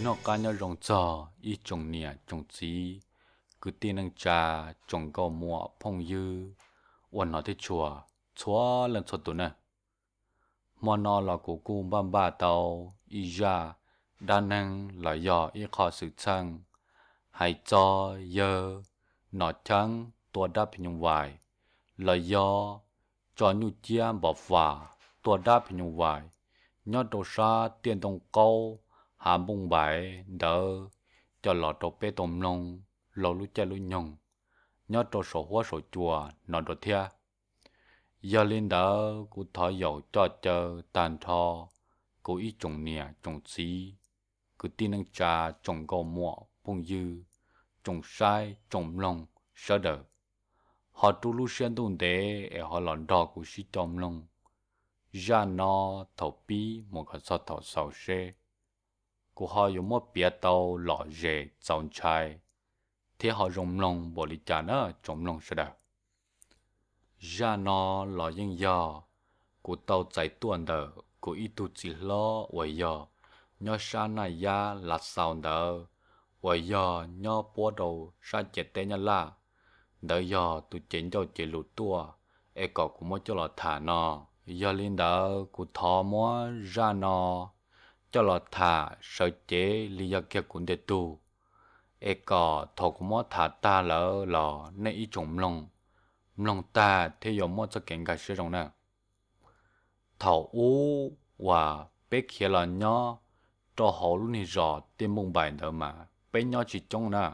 Noj qab nyob zoo txog ib tsoom niam tsoom txiv, kwv tij neej tsa, tsoom nkauj muam phooj ywg uas hnov thiab tshua txhua leej txhua tus na. Hmo no los kuv kuj npaj npaj tau ib zaj dab neeg los yog ib qho xwm txheej hais txog yawg Nom Cheeb tua dab phim nyuj vais, los yog tso nyuj ciab npov fas tua dab phim nyuj vais nyob rau sab tiaj ntoo qaub hav npoo vais ntawd coj los rau peb tau mloog laug lub caij lub nyoog nyob rau saum huab saum cua no dua thiab. Yog li ntawd kuv thov yaum coj caw tag nrho kuv ib tsoom niam tsoom txiv, kwv tij neej tsa, tsoom nkauj muam phooj ywg, tsoom saib tsoom mloog sawv daws, ho rub lub siab ntuj ntev es ho los nrog kuv sib coj mloog zaj no thaum pib mus kom txog thaum xaus seb kuv ho yuav muab piav tau lom zem txaus ntshai thiab ho zoo mloog npaum li cas na tsoom mloog sawv daws. Zaj no los yeej yog kuv tau txais tuaj ntawm kuv ib tug txiv hlob uas yog nyob sab Naj Yab Lav Xaus ntawd, uas yog nyob puab rau sab ciam teb Nyab Laj. Ntawd yog tus cev ncauj cev lus tuaj es kom kuv muab coj los tham no. Yog li ntawd kuv thov muab zaj no coj los tham sawv cev li yog kiag kuv ntiag tug, es kom thaum kuv muab tham tag lawm los nej ib tsoom mloog, mloog tag thiaj yuav muaj txoj kev nkag siab zoo na. Thaum ub uas peb khiav los nyob rau hauv lub niag zos tiaj npoo vais ntawd mas peb nyob tsis coob na,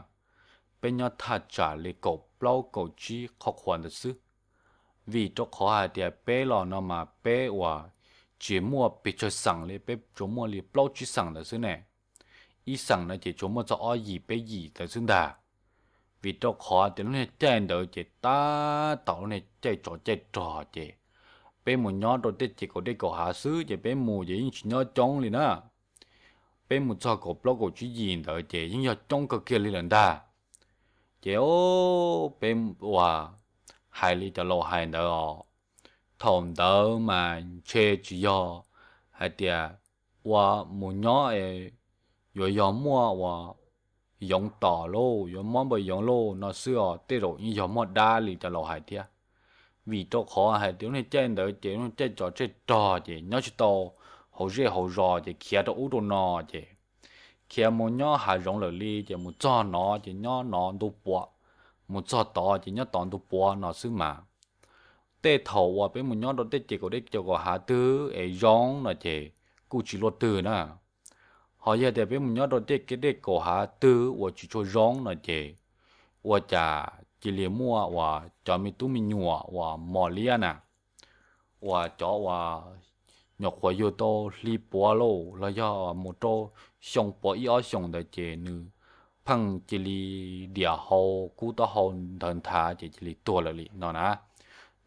peb nyob thaj tsam li kaum plaub kaum tsib qhov qhuas ntawd xwb. Vim rau qhov hais tias peb los no mas peb uas tsis muaj pes tsawg xeem li, peb tsuas muaj li plaub tsib xeem ntawd xwb ne. Ib xeem no ces tsuas muaj txog ob yim peb yim ntawd xwb ntag. Vim rau qhov tias lub niag caij ntawd ces tab tom lub niag caij tsov caij rog ces peb mus nyob rau tej ces kaum dej kaum hav xwb ces peb mus ces yeej tsis nyob coob li na. Peb mus txog kaum plaub kaum tsib yim ntawd ces yeej yog coob kawg kiag li lawm ntag. Ces peb uas hais li cov laus hais ntawd os, thaum ntawd mas ntshe tsis yog hais tias ua mus nyob yuav yog muaj uas yoov tom lauj, yuav mob npawg yoov lauj no xwb os, tej zaum yeej yog muaj dab li cov laus hais thiab. Vim rau qhov hais tias lub niag caij ntawd ces lub niag caij tsov caij rog ces nyob tsis tau hauv zej hauv zos ces khiav rau ub rau no ces khiav mus nyob hav zoov lawm li ces mus txog no ces nyob no ntu puav, mus txog tod ces nyob tod ntu puav no xwb mas. Tej thaum uas peb mus nyob rau tej ces kaum dej kaum hav twg es zoo no ces kuj tsis luaj twg na. Ho yog tias peb mus nyob rau tej kev dej kaum hav twg uas tsis tshua zoo no ces ua cas cia li muaj uas cov me tub me nyuam uas mos liab na, uas cov uas nyuam qhuav yug tau hli puav lauj los yog mus rau xyoo puav ib ob xyoos ntawd ces nws pheej cia li diam hau kub taub hau ntawd nthav ces cia li tuag lawm li no na.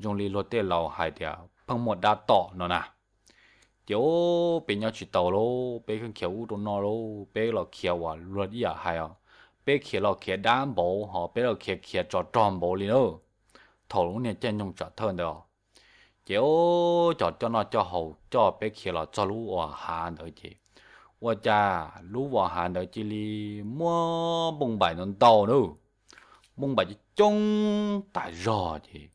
Zoo li luag tej laus hais tias pheej muaj dab tom no na. Ces peb nyob tsis tau lauj, peb pheej khiav ub rau no lauj, peb los khiav uas luag ib yam hais os, peb khiav los khiav dab npaum ho peb los khiav khiav tsov rog npaum li na. Thaum lub niag caij nyoog tsam thawj ntawd os, ces cov coj noj coj haus coj peb khiav los txog lub uas hav ntawd ces ua cas lub uas hav ntawd cia li muaj npoo npaim ntau ntau na, npoo npaim coob coob tas zog ces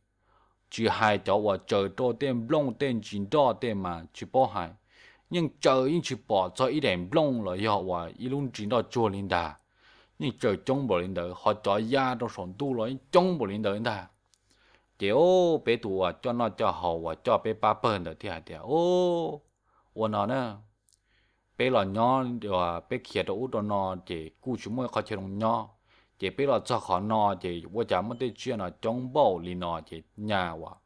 tsis hais cov uas tsaws rau tej nplooj tej ntsis nroj tej mas tsis paub hais, yeej tsaws yeej tsis pom txog ib daim nplooj los yog uas ib lub ntsis nroj tsuag li ntag. Yeej tsaws coob npaum li ntawd, ho cov ya rau saum ntuj los yeej coob npaum li ntawd ntag. Ces peb tus uas coj noj coj haus uas coj peb pab pawg ntawd thiaj hais tias, Ua no na, peb los nyob, peb khiav rau ub rau no ces kuj tsis muaj qhov chaw zoo nyob, ces peb los txog qhov no ces ua cas muaj tej tsiaj no coob npaum li no ces nyaj uas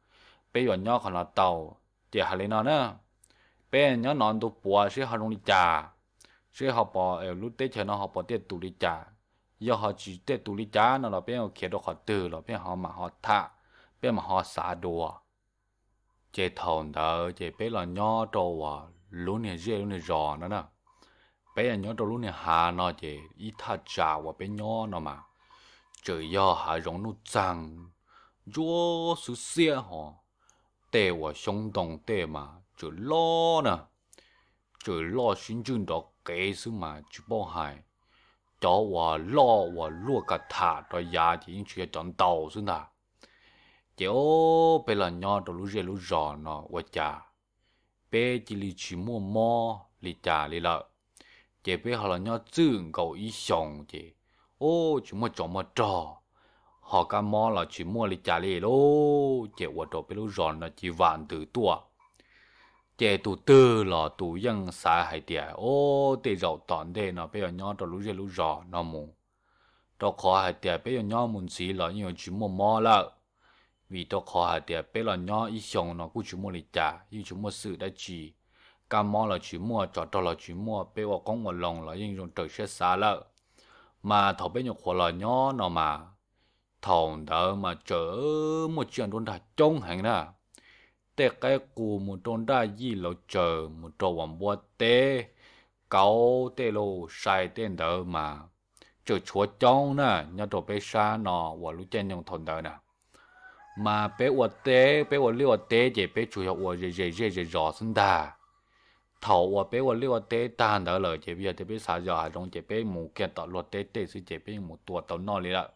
peb yuav nyob qhov no tau. Ces hais li no na, peb nyob no ntu puav seb ho zoo li cas, seb ho pom lub teb chaws no ho pom tej tus li cas. Yog ho tsis tej tus li cas no los peb yuav khiav rau qhov twg los peb ho mam ho tham, peb mam ho xav dua. Ces thaum ntawd ces peb los nyob rau uas lub niag zej lub niag zos no na. Peb los nyob rau lub niag hav no ces ib thaj tsam uas peb nyob no mas tseem yog hav zoov nuj txeeg ntsuab xwb xiab ho tej uas xyoob ntoo tej mas tseem loj na, txawm loj sib ntswj nrov qev xwb mas tsis paub hais. Cov uas loj uas luaj ka tham rau yav ces yeej tsis yog cov ntau xwb ntag. Ces ob peb los nyob rau lub zej lub zos no ua cas peb cia li tsis muaj mob li cas li lawm. Ces peb ho los nyob txwj nkaus ib xyoos ces ub tsis muaj tsov muaj rog, ho kab mob los tsis muaj li cas li lauj. Ces ua rau peb lub zos no cia vam ntws tuaj. Ces tus twg los tus yeej xav hais tias, Ub, tej zaum tom ntej no peb yuav nyob rau lub zej lub zos no mus, rau qhov hais tias peb yuav nyob mus ntxiv los yeej yuav tsis muaj mob lawm. Vim rau qhov hais tias peb los nyob ib xyoos no kuj tsis muaj li cas, yeej tsis muaj xwm dab tsi, kab mob los tsis muaj, tsov rog los tsis muaj, peb ua qoob ua loo los yeej zoo raws siab xav lawm. Mas thaum peb nyuam qhuav los nyob no mas, thaum ntawd mas txawm muaj tsiaj nruab nrag coob heev na. Tej qaib qus mus rau nraj yij lauv tsaws, mus rau uas npua teb, kauv tej lus sai tej ntawd mas tseem tshuav coob na. Nyob rau peb sab no uas lub caij nyoog thaum ntawd na, mas peb ua teb, peb ua liaj ua teb ces peb tsuas yog ua ze ze zej ze zos xwb ntag. Thaum uas peb ua liaj ua teb tag ntawd lawm ces yog tias peb xav yos hav zoov ces peb mus kiag tom luag teb tej xwb ces peb yeej mus tua tau noj li lawm.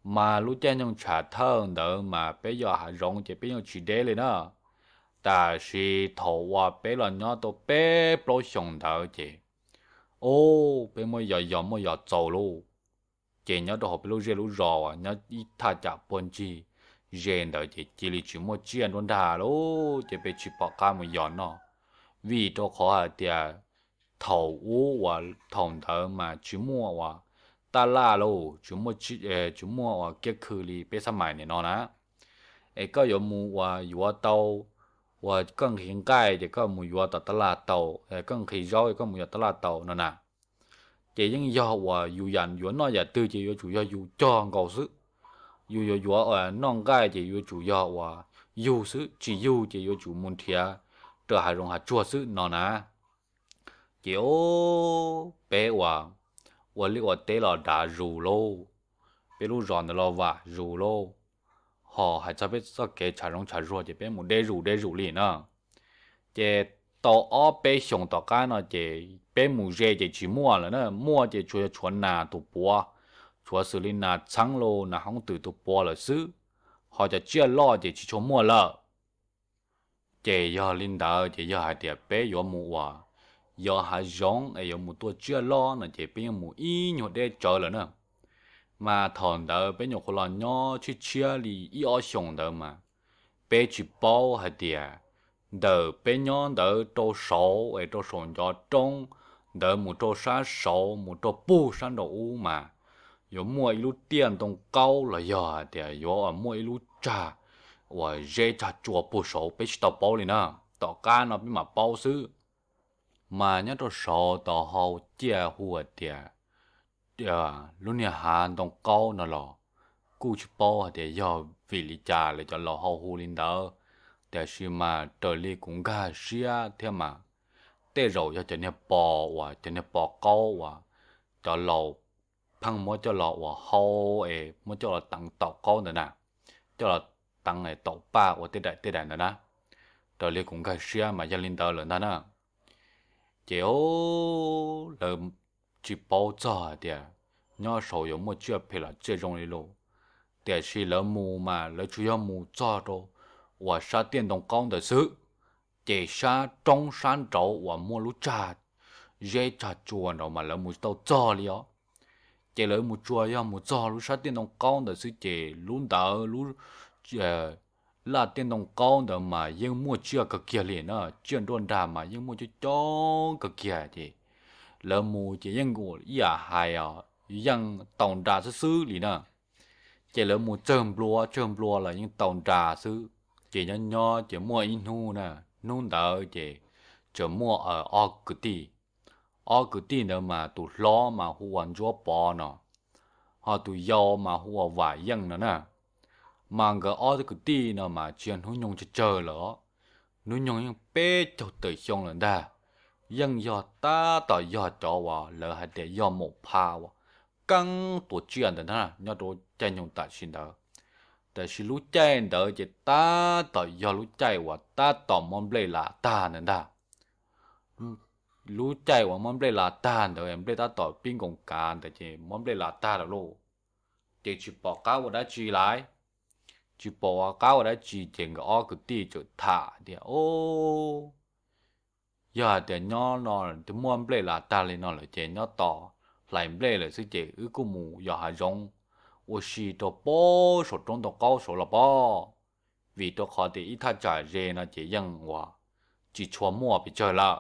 Mas lub caij nyoog tshav thawj ntawd mas peb yos hav zoov ces peb yeej tsis deb li na. Tab sis thaum uas peb los nyob tau peb plaub xyoos ntawd ces, ub, peb muab yos yos muab yos txaus lauj. Ces nyob rau hauv peb lub zej lub zos uas nyob ib thaj tsam puag ncig ze ntawd ces cia li tsis muaj tsiaj nruab nrag lauj, ces peb tsis pom qab mus yos noj. Vim rau qhov hais tias thaum ub uas thaum ntawd mas tsis muaj uas taj laj lauj, tsis muaj, tsis muaj uas kiab khw li peb xab mais nim no na. Es koj yuav mus uas yuav tau uas koj nqhis nqaij ces koj mus yuav tom taj laj tau, koj nqhis zaub koj mus yuav taj laj tau no na. Ces yeej yog uas yus yam yuav noj yam twg ces yuav tsum yog yus cog nkaus xwb. Yus yuav yuav noj nqaij ces yuav tsum yog uas yug xwb, tsis yug ces yuav tsum mus nrhiav raws hav zoov hav tsuag xwb no na. Ces peb ua, ua liaj ua teb los dav zus lauj, peb lub zos ntawd los vam zus lauj, ho hais txog peb txoj kev tshav zoov tshav zuag ces peb mus deb zus deb zus li na. Ces tau ob peb xyoos tom qab no ces peb mus ze ces tsis muaj lawm na, muaj ces tsuas yog tshuav nas tus puav, tshuav xws li nas txheeb los nas hoob twm tus puav lawm xwb, ho cov tsiaj loj ces tsis tshua muaj lawm. Ces yog li ntawd ces yog hais tias peb yuav mus uas yos hav zoov es yuav mus tua tsiaj loj no ces peb yeej mus ib nyuag deb tsawv lawm na. Mas thaum ntawd peb nyuam qhuav los nyob tshiab tshiab li ib ob xyoos ntawd mas peb tsis paub hais tias ntawm peb nyob ntawd rau saud es rau saum ncov roob ntawd mus rau sab saud mus rau puag sab nraum ub mas yuav muaj ib lub tiaj ntoo qaub los yog hais tias yuav muaj ib lub tsag uas zeb tsag tsua puag saud, peb tsis tau paub li na. Tom qab no peb mam paub xwb. Mas nyob rau saud tau hau ciaj hu hais tias lub niag hav ntoo qaub no los kuj tsis paub hais tias yog vim li cas lawv cov laus hau hu li ntawd, tiam sis mas raws li kuv nkag siab thiab mas tej zaum yog cov niag pos uas cov niag pos qaub uas cov laus pheej muab coj los uas hau es muab coj los teev taum qaub ntawd na, coj los teev es taum paj ua tej daim tej daim ntawd na. Raws li kuv nkag siab mas yog li ntawd lawm ntag na. Ces lawv tsis paub txog hais tias nyob saud yuav muaj tsiaj phem los tsiaj zoo li lauj, tiam sis lawv mus mas lawv tsuas yog mus txog rau uas sab tiaj ntoo qaub ntawd xwb, ces sab roob sab nraud uas muaj lub tsag zeb tsag tsua nraud mas lawv mus tsis tau txog li os. Ces lawv mus tsuas yog mus txog lub sab tiaj ntoo qaub ntawd xwb ces lub ntawd lub laj tiaj ntoo qaub ntawd mas yeej muaj tsiaj kawg kiag li na, tsiaj nruab nrag mas yeej muaj coob coob kawg kiag ces lawv mus ces yeej ua ib yam hais os yeej tau nra xwb xwb li na. Ces lawv mus tsawg nplua tsawg nplua los yeej tau nra xwb. Ces nyob nyob ces muaj ib hnub na, hnub ntawd ces tseem muaj ob kwv tij. Ob kwv tij ntawd mas tus hlob mas hu ua Ntsuab Pov no, ho tus yau mas hu ua Vam Yeej no na. Mas nkawd ob kwv tij no mas tsis yog hnub nyoog tsawg tsawg lawm, hnub nyoog yeej peb caug tawm xyoo lawm ntag. Yeej yog tab tom yog cov uas lawv hais tias yog maum pha uas keeb tua tsiaj ntawd ntag nyob rau caij nyoog tam sim ntawd. Tiam sis lub caij ntawd ces tab tom yog lub caij uas tab tom mob nplej lam tag ntawd ntag. lub caij uas muab nplej las tag ntawd, nplej tab tom pib nkoos kav ntawd ces muab nplej las tag lawm lauj. Ces tsis pom qab ua dab tsi lawm, tsis pom ua qab ua dab tsi ces nkawd ob kwv tij txawm tham tias, Au, yog hais tias nyob no muab nplej las tag li no lawm ces nyob tos hlais nplej lawm xwb ces wb kuj mus yos hav zoov ua si rau pob saum roob ntoo qaub saud los pob. Vim rau qhov tias ib thaj tsam ze no ces yeej uas tsis tshua muaj pes tsawg lawm.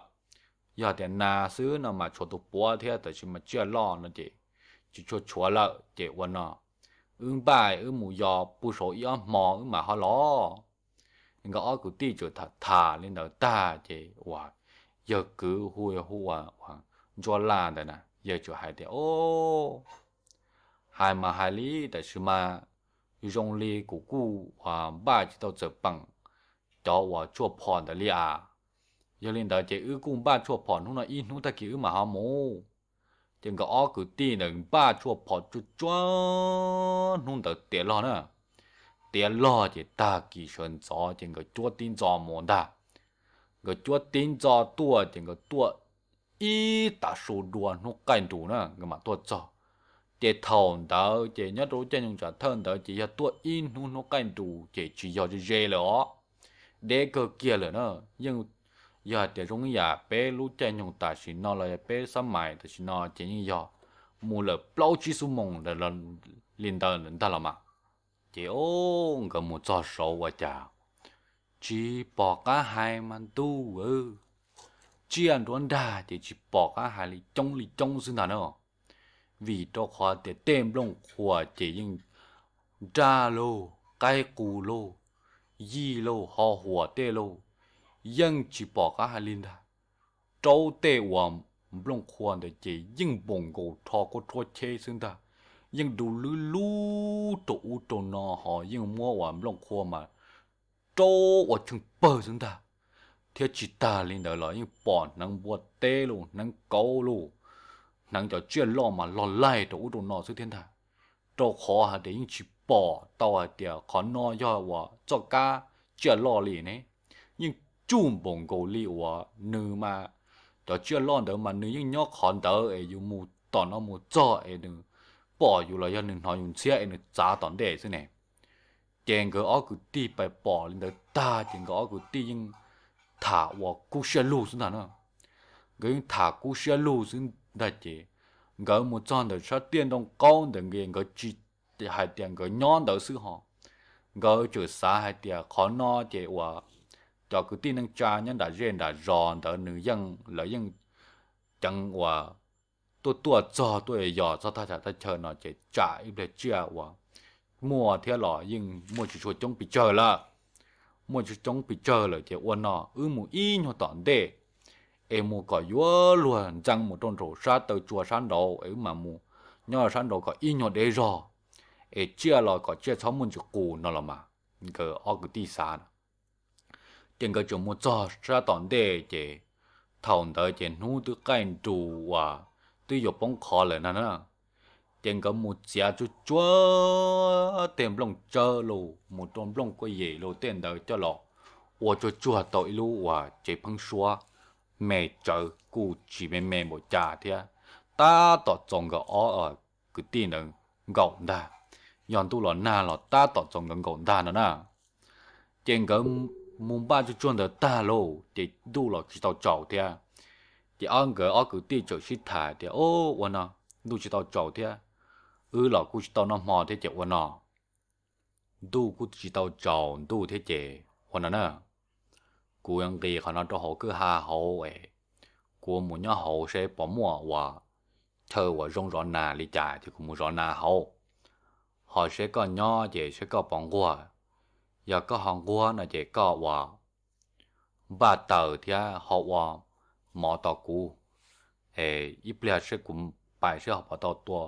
Yog tias nas xwb no mas tshuav tus puav thiab, tab sis mas tsiaj loj no ces tsis tshua tshuav lawm. Ces ua no, wb npaj wb mus yos puag saud ib ob hmo wb mam ho los. Nkawd ob kwv tij txawm tham tham li ntawd tag ces uas yawg kwv hu hu ua Ntsuab Laj ntawd na, yawg txawm hais tias, Au, hais mas hais li, tab sis mas zoo li kuv kuj uas npaj tsis tau txawm peem cov uas tshuaj phom ntawd li as. Yog li ntawd ces wb kuj npaj tshuaj phom hnub no ib hnub, tag kis wb mam ho mus. Ces nkawd ob kwv tij ntawd npaj tshuaj phom tsuag tsuag hnub ntawd tiav log na. Tiav log ces tag kis sawv ntxov ces nkawd cuab tib ntxov mus ntag. Nkawd cuab tib ntxov tuaj ces nkawd tuaj ib tag su dua hnub qaij nrus na nkawd mam tuaj txog. Ces thaum ntawd ces nyob rau lub caij nyoog tsam thawj ntawd ces yog tuaj ib hnub hnub qaij nrus ces tsis yog ze ze lawm os, deb kawg kiag lawm na. Yeej yog hais tias zoo ib yam peb lub caij nyoog tam sim no los yog peb xab mais tam sim no ces yeej yog mus lawm plaub tsib xuab moos li ntawd ntag los mas. Ces o, nkawd mus txog saud ua cas tsis pom qab hais mas ntuj, tsiaj nruab nrag ces tsis pom qab hais li, coob li coob xwb ntag na. Vim rau qhov tias tej nplooj qhuav ces yeej nraj lauj, qaib qus lauj, yij lauj, ho huam tej lauj, yeej tsis pom qab hais li ntag. Rau tej uas nplooj qhuav ntawd ces yeej npoos nkaus rho kuj rhuab cheb xwb ntag. Yeej du lub lub rau ub rau no ho yeej muab uas nplooj qhuav mas rau ua tsheej pawg xwb ntag. Thiab tsis tag li ntawd los yeej pom hneev npua teb lauj, hneev kauv lauj, hneev cov tsiaj loj mas log laig rau ub rau no xwb thiab ntag. Rau qhov hais tias yeej tsis pom tau hais tias qhov no yog uas txoj kab tsiaj loj li ne. Yeej tsuj npaum nkaus li uas nws mas cov tsiaj loj ntawd mas nws yeej nyob qhov ntawd es yus mus tom no mus txog es nws pom yus los yog nws hnov yus ntxhiab es nws txav tom ntej xwb ne. Ces nkawd ob kwv tij pais pom li ntawd tag ces nkawd ob kwv tij yeej tham uas kub siab lug xwb ntag na. Nkawd yeej tham kub siab lug xwb ntag ces nkawd mus txog ntawm sab tiaj ntoo qaub ntawd nkawd tsis hais tias nkawd nyob ntawd xwb ho, nkawd tseem xav hais tias qhov no ces uas cov kwv tij neej tsa nyob nram zej nram zos ntawd nws yeej, lawv yeej ceev uas tuaj tuaj txog tuaj yos txog thaj chaw thaj chaw no ces tsam ib pliag tsiaj uas muaj thiab los yeej muaj tsis tshua coob pes tsawg lawm. Muaj tsis coob pes tsawg lawm ces ua no wb mus ib nyuag tom ntej es mus kom yuav luag ntxeev mus rau nraum sab taw tsua sab nraud es wb mam mus nyob sab nraud kom ib nyuag deb zog es tsiaj los kom tsiaj txhob muaj ntsis qus no los mas. Nkawd ob kwv tij xav na. Ces nkawd tseem mus txog sab tom ntej ces thaum ntawd ces hnub twb qaij nrus uas twb yuav poob qho lawm na na. Ces nkawd mus txiav tsuag tsuag tej nplooj tsawb los mus rau nplooj kuaj yem los tej ntawd coj los ua tsuag tsuag tau ib lub uas tsev pheeb suab me tsawv kuj tsis me me npaum cas thiab, tab tom txaus nkawd ob kwv tij ntawd nkaum ntag. Yog ntuj los nag los tab tom txaus nkawd nkaum ntag no na. Ces nkawd mus npaj tsuag tsuag ntawd tag lauj ces ntuj los tsis tau tsaus thiab. Ces ob nkawd ob kwv tij txawm sib tham tias, Ua no, ntuj tsis tau tsaus thiab, wb los kuj tsis tau noj hmo thiab ces ua no, ntuj kuj tsis tau tsaus ntuj thiab ces ua no na, kuv nqis qhov no rau hauv kwj ha hauv es kuv mus nyob hauv seb puas muaj uas chaw uas zoo zov nas li cas ces kuv mus zov nas hauv. Ho seb koj nyob ces seb koj puas nquag, yog koj ho nquag no ces koj uas npaj taws thiab ho ua mov tos kuv, es ib pliag seb kuv pais seb ho puas tau tua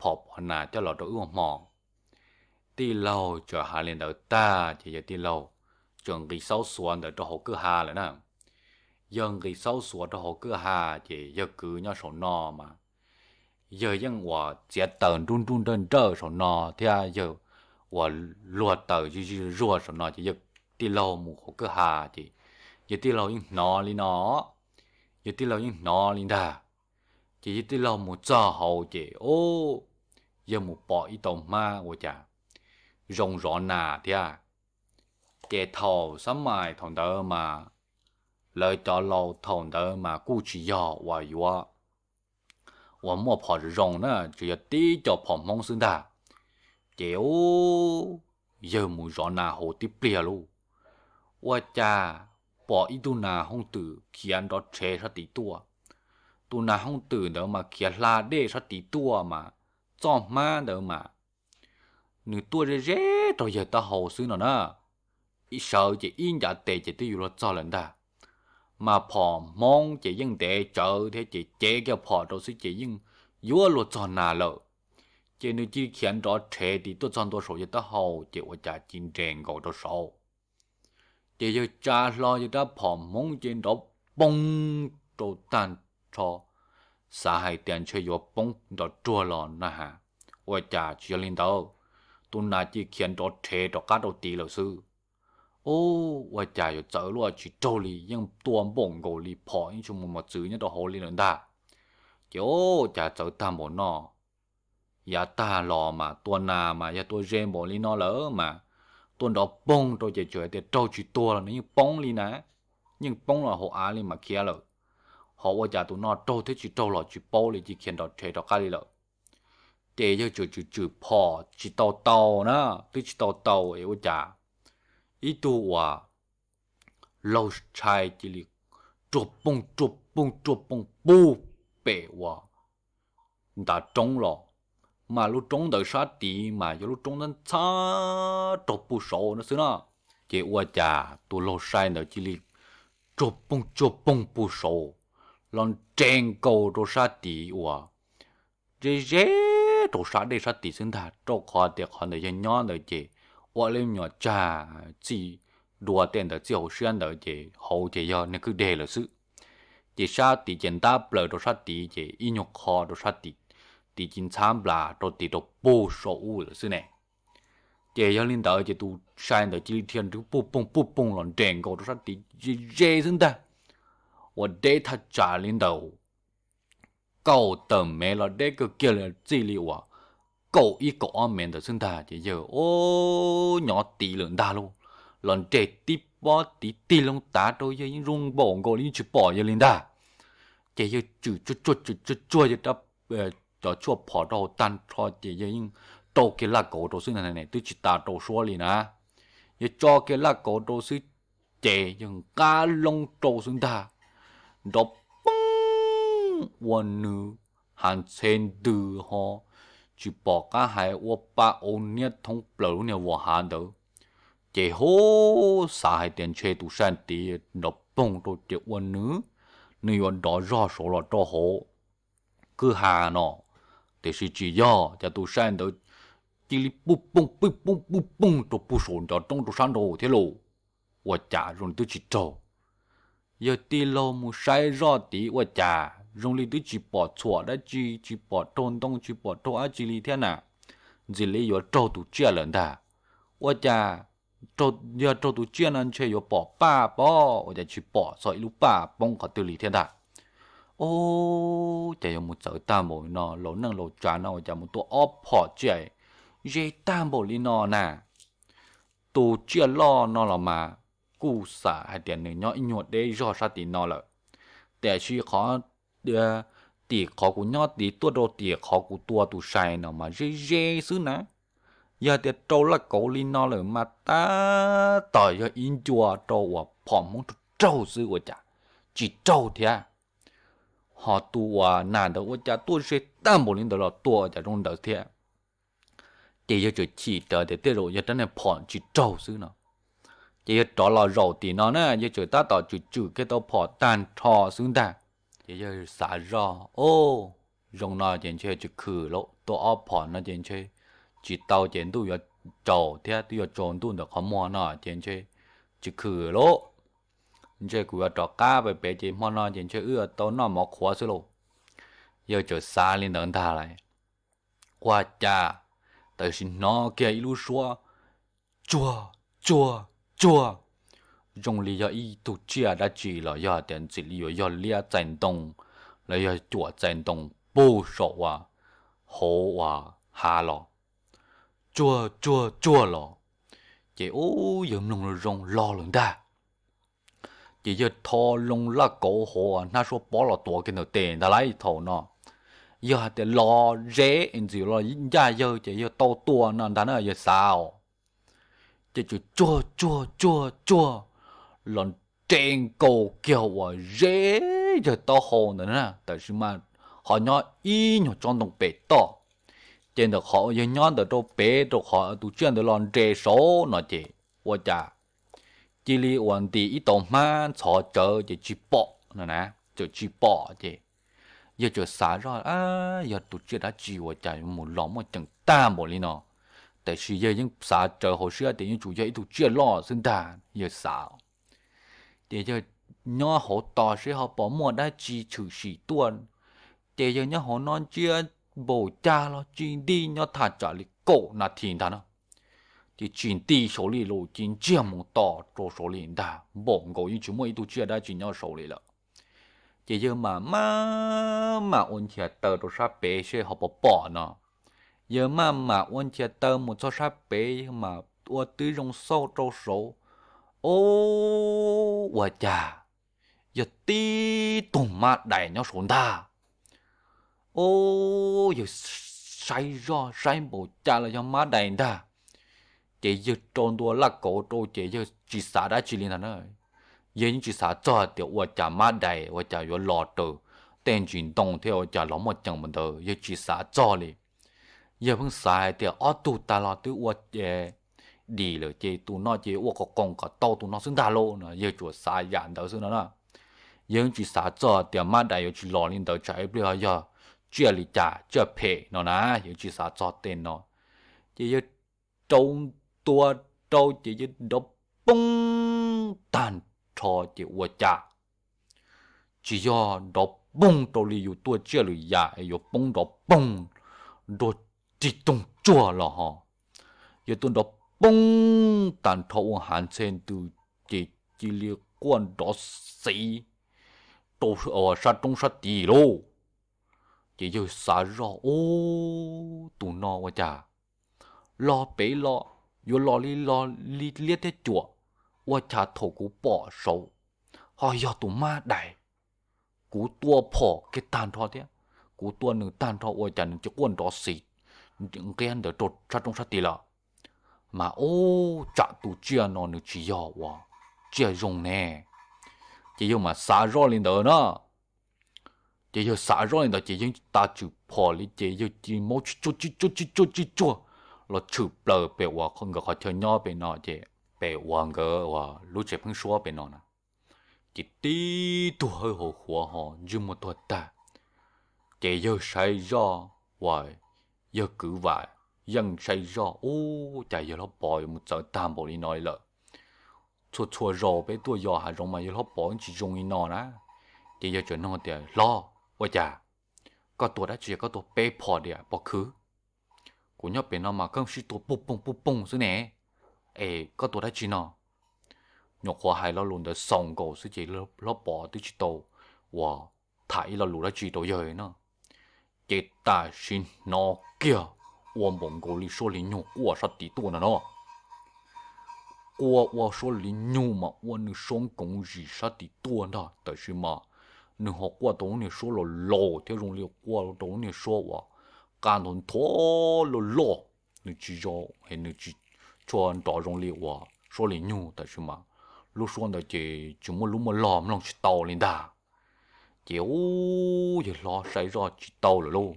phom pov nas coj los rau wb ua hmo. Tij laug txawm hais li ntawd tag ces yawg tij laug txawm nqis xaub xuav ntawd rau hauv kwj ha lawm na. Yawg nqis xaub xuav rau hauv kwj ha ces yawg kwv nyob saum no mas yawg yeej uas txiav taws nruj nruj nrawj nrawj saum no thiab yawg uas luag taws zij zij zuag saum no ces yawg tij laug mus hauv kwj ha ces yawg tij laug yeej hnov li no. yawg tij laug yeej hnov li ntag. Ces yawg tij laug mus txog hauv ces, o, yawg mus pom ib tau hmab ua cas zoo zov nas thiab. Ces thaum xab mais thaum ntawd mas lawv cov laus thaum ntawd mas kuj tsis yog uas yuav uas muaj phom zoo zoo na, tsuas yog tib co phom Hmoob xwb ntag. Ces, u, yawg mus zov nas hauv tib pliag lauj, ua cas pom ib tug nas hooj twm khiav nrov rhev sab tid tuaj. Tus nas hooj twm ntawd mas khiav hla dej sab tid tuaj mas txoj hmab ntawd mas nws tuaj ze ze rau yawg taub hau xwb no na. Ib sawv ces ib ncav tes ces twb yuav luag txog lawm ntag. Mas phom Hmoob ces yeej ntev tsawv thiab ces cev kiag phom rau xwb ces yeej yuav luag txog nas lawm. Ces nws cia li khiav nrov rhev tid tuaj txog ntua saum yawg taub hau ces ua cas cia li nres nkaus rau saud. Ces yawg tsa hlo yawg rab phom Hmoob ces nrov poob rau tag nrho, xav hais tias ntshe yuav poob nrov ruag los na has. Ua cas tsis yog li ntawd, tus nas cia li khiav nrov rhev rov qab rau tid lawm xwb. U, ua cas yuav txawv luaj tsis raug li, yeej tua npaum nkaus li phom yeej tsis muaj mos txwv nyob rau hauv li lawm ntag. Ces, u, cas txawv tag npaum no. Yav tag los mas tua nas mas yog tua ze npaum li no lawm mas tua nrov poog rau ces tsuas hais tias raug tsis tuag los nws yeej poob li na, yeej poob los hauv av li mas khiav lawm. Ho ua cas tus no raug thiab tsis raug los tsis paub li, cia li khiav nrov rhev rov qab li lawm. Ces yawg tseem tswm tswm phom tsis tau tau na, twb tsis tau tau es ua cas ib tug uas laug tshais cia li ruaj poog ruaj poog ruaj poog puag pem uas ntav roob los, mas lub roob ntawd sab tid mas yog lub roob ntxhab ntxhab raug puag saud no xwb na. Ces ua cas tus laug sai ntawd cia li ruaj poog tsuag poog puag saud los nres nkaus rau sab tid uas ze ze rau sab dej sab tid xwb ntag, rau qhov tias qhov ntawd yawg nyob ntawd ces ua li me nyuam tsag txij dua tej ntawd txij hauv siab ntawd ces hauv ces yog niag kwj deg lawm xwb. Ces sab tid ces ntab plaws rau sab tid ces ib nyuag qho rau sab tid, tid cia li ntxhab nplas rau tid rau puag saum ub lawm xwb ne. Ces yog li ntawd ces tus sai ntawd cia li dhia nrov puag poog puag poog los nres nkaus rau sab tid ze ze xwb ntag, uas deb thaj tsam li ntawd kaum tawm mev los deb kawg kiag li, txij li uas kaum ib kaum ob mev ntawd xwb ntag. Ces yawg, o, nyob tid lawm ntag lauj, los nres tib pob tid tig loo tav rau yawg yeej zoo npaum nkaus li yeej tsis pom yawg li ntag. Ces yawg tswm tsuag tsuag tswm tsuag tsuag yawg rab, cov tshuaj phom rau hauv tag nrho ces yawg yeej rau kiag laj kauv rau xwb ntag, twb tsis tas rau suab li na. Yawg tso kiag laj kauv rau xwb ces yawg nqa loo rau xwb ntag, nrov poog ua nws hav ntxhe ntws ho tsis pom qab hais, ua pa au niab thoob plaws lub niag vas hav ntawd. Ces hu xav hais tias ntshe tus sai tid nrov poog rau ces ua nws, nws yuav nrov zog saud los rau hauv kwj ha no, tiam sis tsis yog, cas tus sai ntawd cia li puj pooj puj pooj puj pooj rau puag saum ncov roob rau sab nraud thiab lauj. Ua cas zoo li twb tsis raug. Yawg tij laug mus saib zoj tid ua cas zoo li twb tsis pom txhuam dab tsi, tsis pom raug ntoo tsis pom raug dab tsi li thiab na, ntxim li yuav raug tus tsiaj lawm ntag. Ua cas yog raug tus tsiaj no ntshe yuav pom paj pob, ua cas tsis pom txog ib lub paj poob qhov twg li thiab ntag. Ub, cas yuav mus txawv tag npaum no, laus neej laus tsav no ua cas mus tua ob phom tsiaj ze tag npaum li no na. Tus tsiaj loj no los mas kuj xam hais tias nws nyob ib nyuag deb zog sab tim no lawm, tiam sis qhov tim qhov kuv nyob tid tuaj rau tim qhov kuv tua tus sai no mas ze ze xwb na. Yog tias rau laj kauv li no lawm mas tab tom yog ib ncua rau uas phom Hmoob raug raug xwb ua cas tsis raug thiab. Ho tus uas nas ntawd ua cas tuaj ze tag npaum li ntawd los tua ua cas zoo ntawd thiab. Ces yawg tseem chim rawv tias tej zaum yog rab niag phom tsis raug xwb no. Ces yawg rov los zaum tim no na, yawg tseem tab tom tswm tswm kiag tau phom tag nrho xwb ntag. Ces yawg xav zoj, o, zoo no ces ntshe tsis khwm lauj, tua ob phom no ces ntshe tsis tau ces ntuj yuav tsaus thiab, twb yuav tsaus ntuj ntawm qhov muag no ces ntshe tsis khwm lauj. Ntshe kuv yuav rov qab pem pem ces hmo no ces ntshe wb yuav tau noj mov qhuav xwb lauj. Yawg tseem xav li ntawd ntag lauj. Ua cas tam sim hnov kiag ib lub suab tsuag tsuag tsuag, zoo li yog ib tug tsiaj dab tsi los yog tias ntxim li yuav yog liab txais ntoo los yog cuam txais ntoo puag saum uas hauv uas hav los tsuag tsuag tsuag los. Ces ub, yawg mloog zoo los lawm ntag. Ces yawg tho loo laj kauv hauv hnab suab pob los tuav kiag ntawm tes ntag lauj. Thaum no yog hais tias los ze ntxiv los ncaj yawg ces yawg tau tua no ntag na yawg xav os. Ces tsuag tsuag tsuag tsuag los nres nkaus kiag uas ze yawg taub hau ntawd na, tab sis mas ho nyob ib nyuag tsob ntoo pem toj. Ces ntawm qhov yawg nyob ntawd rau pem rau qhov tus tsiaj ntawd los nres saud no ces ua cas cia li uas ntim ib tau hmab ntxhov tsawv ces tsis pom no na, txawm tsis pom ces yawg txawm xav zoj, yog tus tsiaj dab tsi ua cas mus los muaj ceem tag npaum li no. Tab sis yawg yeej xav tsawv hauv siab tias yeej tsuas yog ib tug tsiaj loj xwb ntag yawg xav. Ces yawg nyob hauv tos seb ho puas muaj dab tsi tshwm sim tuaj. Ces yawg nyob hauv no ntsia npaum cas los tsis nti nyob thaj tsam li kaum nas this ntag no. Ces tsis nti saud li los cia ntsiag mus tos rau saud li ntag, npaum nkaus yeej tsis muaj ib tug tsiaj dab tsi nyob saud li lawm. Ces yawg mam maj mam ua nchias taw rau sab pem seb ho puas pom no. Yawg maj mam ua nchias taw mus txog sab pem, yawg mam ua tib zoo xauj rau saud. Ub, ua cas yog tib tug mab dais nyob saud ntag. Ub, yawg saib zoj saib npaum cas los yog mab dais ntag. Ces yawg rau ntua laj kauv rau ces yawg tsis xav dab tsi li ntag na. Yawg yeej tsis xav txog tias ua cas mab dais ua cas yuav los raws tej ntsis ntoo thiab ua cas los muaj ceem mus ntawd, yawg tsis xav txog li. Yawg pheej xav hais tias ob tug tas los twb ua dim lawm ces tus no ces ua qos qoos kom tau tus no xwb ntag lauj no, yawg tsuas xav yam ntawd xwb no na. Yawg tsis xav txog tias mab dais yuav tsis los li ntawd tsam ib pliag yog tsiaj li cas tsiaj phem no na, yawg tsis xav txog tej no. Ces yawg rau ntua rau ces yawg nrov poob tag nrho ces ua cas tsis yog nrov poob rau li yus tua tsiaj lwm yam es yuav poob nrov poob nrog rig toog tsuag los ho. Yawg tua nrov poob tag nrho ua hav ntxhe ntws ces cia li quaj nrov xiv rau sab roob sab tid lauj. Ces yawg xav zoj, ub, tus no ua cas los pem los yuav los li los li liab thiab cuam, ua cas thaum kuv pom saud ho yog tus mab dais. Kuv tua phom kiag tag nrho thiab, kuv tua nws tag nrho ua cas nws cia quaj nrov xiv nqiab ntawd rau sab roob sab tid lawm. Mas ub, tsam tus tsiaj no nws tsis yog uas tsiaj zoo ne. Ces yawg mas xav zoj li ntawd na. Ces yawg xav zoj li ntawd ces yeej tsis tas tshwm phom li ces yawg cia li maub tsis tsuag tsis tsuag tsis tsuag tsis tsuag los tshwm plaws pem uas nkawd qhov chaw nyob pem no ces pem uas nkawd uas lub tsev pheeb suab pem no na. Ces tib tug hawb hauv huav ho ntsej muag tuag tag. Ces yawg saib zoj uas yawg kwv vam yeej saib zoj, ub, cas yawg hlob Pov yuav mus txawv tag npaum li no li lawm. Txhua txhua zaus peb tuaj yos hav zoov mas yawg hlob Pov yeej tsis zoo li no na. Ces yawg txawm nug tias, hlob, ua cas koj tua dab tsi koj tua peb phom diam pov khwv? Kuv nyob pem no mas koj sib tua puj poog puj poog xwb ne, es koj tua dab tsi no? Nyuam qhuav hais lo lus ntawd xaus nkaus xwb ces hlob Pov twb tsis tau uas tham ib lo lus dab tsi rau yawg no. Ces tam sim hnov kiag ua npaum nkaus li suab li nyug quaj sab tid tuaj no no. Quaj ua suab li nyug mas ua nws suab nkoov zim sab tid tuaj ntag, tab sis mas nws ho quaj tau lub niag suab los laus thiab zoo li quaj rau lub niag suab uas qab nthov nthov loj loj. Nws tsis zoo, nws tsis tshua nrov zoo li uas suab li nyug, tab sis mas lub suab ntawd ces tsis muaj lub muaj log mloog tsis tau li ntag. Ces ub, yawg hlob saib zoj tsis tau lawm lauj.